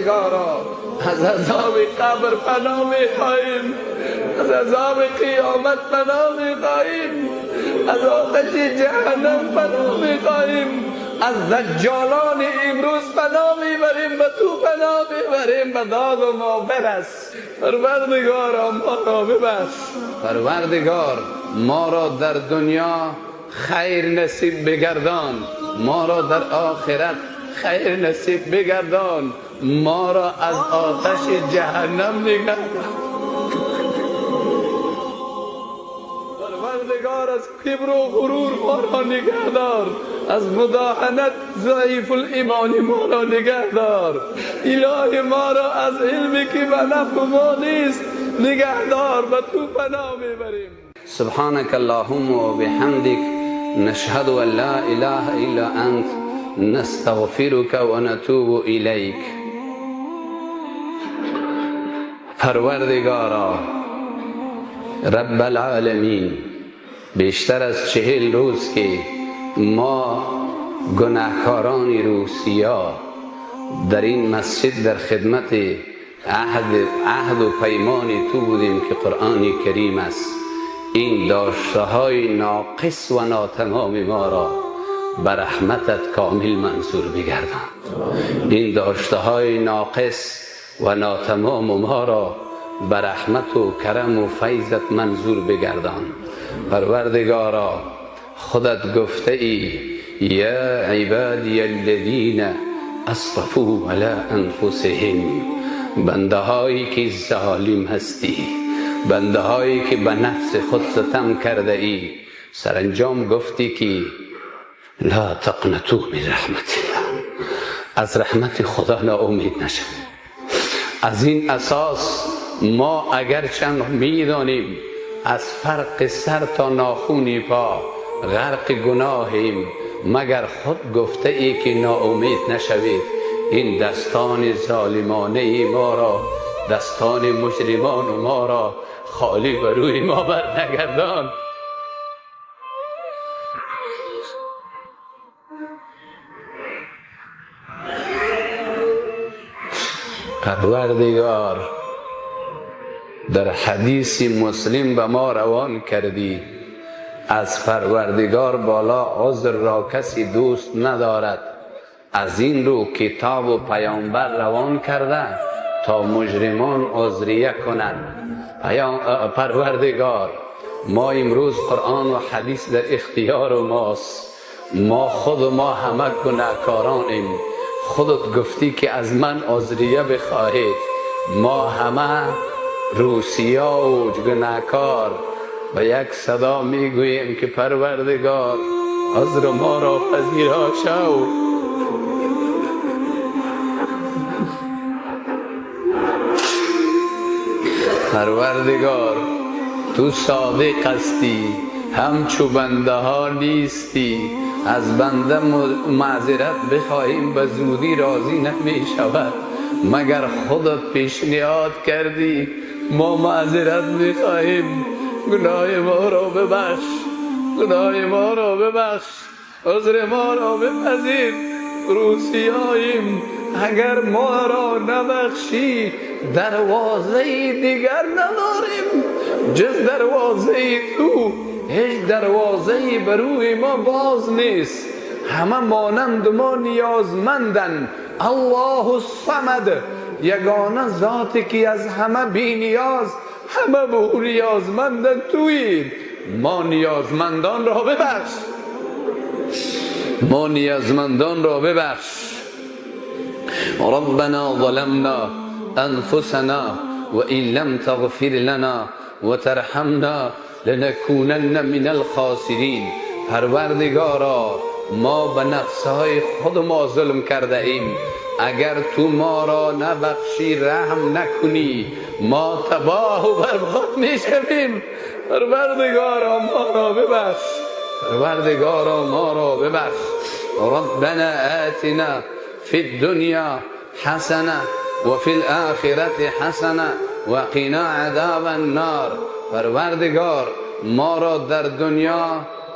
از عذاب قبر پناه می‌خواهیم، از عذاب قیامت پناه می‌خواهیم، از آتش جهنم پناه می‌خواهیم، از دجالان امروز پناه میبریم، به تو پناه میبریم، به داد ما برس. پروردگار ما را ببخش. پروردگار ما را در دنیا خیر نصیب بگردان، ما را در آخرت خیر نصیب بگردان، ما را از آتش جهنم نگه دار. پروردگار از کبر و غرور ما را نگه دار، از مداهنت ضعیف الایمانی ما را نگه دار. الهی ما را از علمی که به نفع ما نیست نگه دار، به تو پناه میبریم. سبحانك اللهم وبحمدك نشهد ان لا اله الا انت نستغفرك ونتوب الیک. پروردگارا رب العالمین، بیشتر از 40 روز که ما گناهکاران روسیا در این مسجد در خدمت عهد و پیمان تو بودیم که قرآن کریم است، این داشته های ناقص و ناتمام ما را به رحمتت کامل منظور بگردان. این داشته های ناقص و ناتمام ما را به رحمت و کرم و فیضت منظور بگردان. پروردگارا خودت گفته ای یا عبادی الذین اسرفوا علی انفسهم، بنده هایی که ظالم هستی، بنده هایی که به نفس خود ستم کرده ای، سرانجام گفتی که لا تقنطوا من رحمت الله، از رحمت خدا ناامید نشو. از این اساس ما اگر چند میدانیم از فرق سر تا ناخونی پا غرق گناهیم، مگر خود گفته ای که ناامید نشوید. این دستان ظالمانه ما را، دستان مجرمان ما را خالی بر روی ما بر نگردان. پروردگار در حدیث مسلم به ما روان کردی از پروردگار بالا عذر را کسی دوست ندارد، از این رو کتاب و پیامبر روان کرده تا مجرمان عذریه کنند. پروردگار ما امروز قرآن و حدیث در اختیار ماست، ما خود ما همه گناهکارانیم، خودت گفتی که از من عذریه بخواهید، ما همه روسیا و گناهکار به یک صدا میگوییم که پروردگار عذر ما را پذیرا شو. پروردگار تو صادق هستی، همچو بنده ها نیستی، از بنده معذرت بخواهیم به زودی راضی نمی شود، مگر خودت پیشنهاد کردی ما معذرت میخواهیم، گناه ما را ببخش، گناه ما را ببخش، عذر ما را بپذیر. روسیاییم، اگر ما را نبخشی دروازه دیگر نداریم جز دروازه تو، هیچ دروازه بر روی ما باز نیست، همه مانند ما نیازمندن. الله الصمد، یگانه ذاتی که از همه بی نیاز، همه به او نیازمندن تویی. ما نیازمندان را ببخش، ما نیازمندان را ببخش. ربنا ظلمنا انفسنا وان لم تغفر لنا وترحمنا لنکونن من الخاسرین. پروردگارا ما به نفسهای خود ما ظلم کرده ایم، اگر تو ما را نبخشی، رحم نکنی، ما تباه و برباد میشویم. پروردگارا ما را ببخش، پروردگارا ما را ببخش. ربنا آتنا فی الدنیا حسنه و فی الآخرة حسنه و قنا عذاب النار. پروردگار ما را در دنیا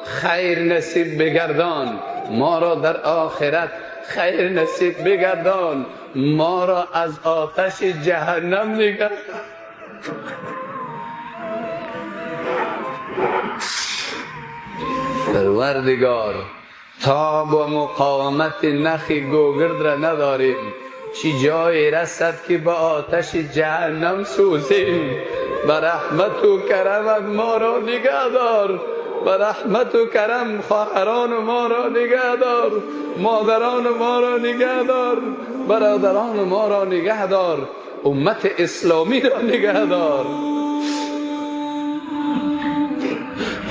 خیر نصیب بگردان، ما را در آخرت خیر نصیب بگردان، ما را از آتش جهنم نگه دار. پروردگار تاب و مقاومت نخ گوگرد را نداریم، چی جای رسد که با آتش جهنم سوزیم. به رحمت و کرمت ما را نگه دار، به رحمت و کرم خواهران ما را نگه دار، مادران ما را نگه دار، برادران ما را نگه دار، امت اسلامی را نگه دار.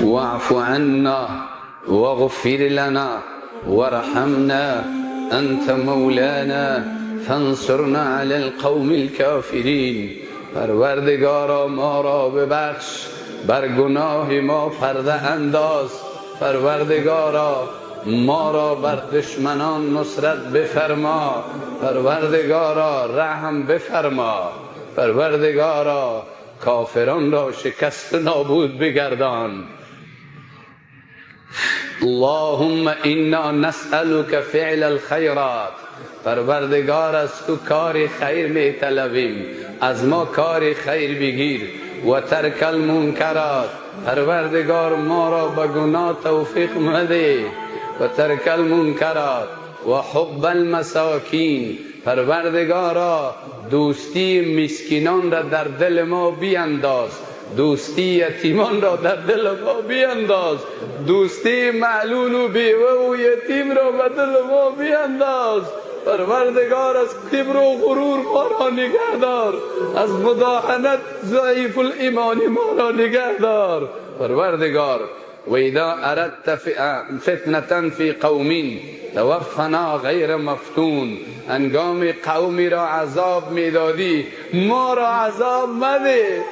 واعف عنا واغفر لنا وارحمنا انت مولانا فانصرنا علی القوم الكافرین. پروردگارا ما را ببخش، بر گناه ما پرده انداز. پروردگارا ما را بر دشمنان نصرت بفرما. پروردگارا رحم بفرما. پروردگارا کافران را شکست نابود بگردان. اللهم انا نسألك فعل الخیرات. پروردگار از تو کار خیر می طلبیم، از ما کار خیر بگیر. و ترک المنکرات. پروردگار ما را به گناه توفیق مده. و ترک المنکرات و حب المساکین. پروردگارا دوستی مسکینان را در دل ما بینداز، دوستی یتیمان را در دل ما بینداز، دوستی معلول و بیوه و یتیم را به دل ما بینداز. پروردگار از کبر و غرور ما را نگه دار، از مداهنت ضعیف الایمان ما را نگه دار. پروردگار و اذا اردت فتنة فی قوم توفنا غیر مفتون. هنگام قومی را عذاب میدادی ما را عذاب مده.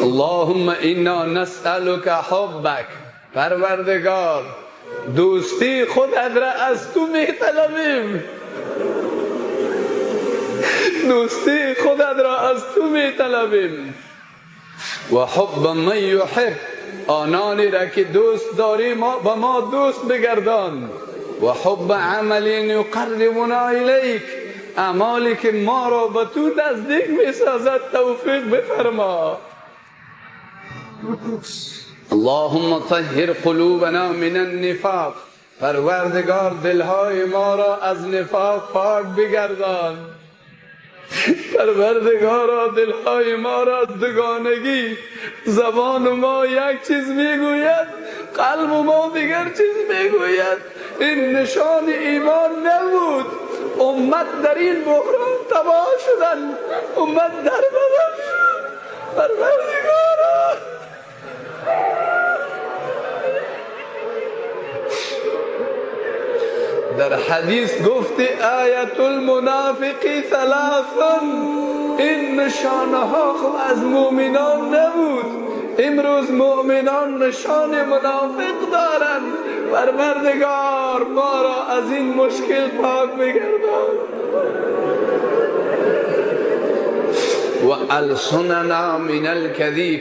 اللهم انا نسألك حبک. پروردگار دوستی خودت را از تو میطلبیم، دوستی خودت را از تو میطلبیم. و حب من یحب. آنانی را که دوست داری ما به ما دوست بگردان. و حب عمل یقربنا الیک. اعمالی که ما را به تو نزدیک میسازد توفیق بفرما. اللهم طهر قلوبنا من النفاق. پروردگار دلهای ما را از نفاق پاک بگردان. پروردگارا دلهای ما را از دوگانگی، زبان ما یک چیز میگوید، قلب ما دیگر چیز میگوید. این نشان ایمان نبود. امت در این بحران تباه شدن، امت در بدر شد. پروردگارا در حدیث گفتی آیت المنافقی ثلاث. این نشانه ها خب از مؤمنان نبود. امروز مؤمنان نشان منافق دارند. پروردگار ما را از این مشکل پاک بگردان. و السننا من الکذیب.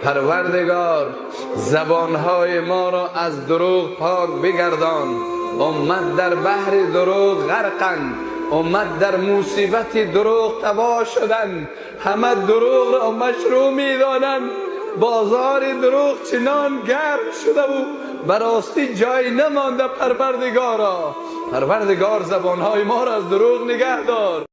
پروردگار زبانهای ما را از دروغ پاک بگردان. امت در بحر دروغ غرقند، امت در مصیبت دروغ تباه شدند. همه دروغ را مشروع می‌دانند. بازار دروغ چنان گرم شده و براستی جای نمانده. پروردگارا، پروردگار زبانهای ما را از دروغ نگه دار.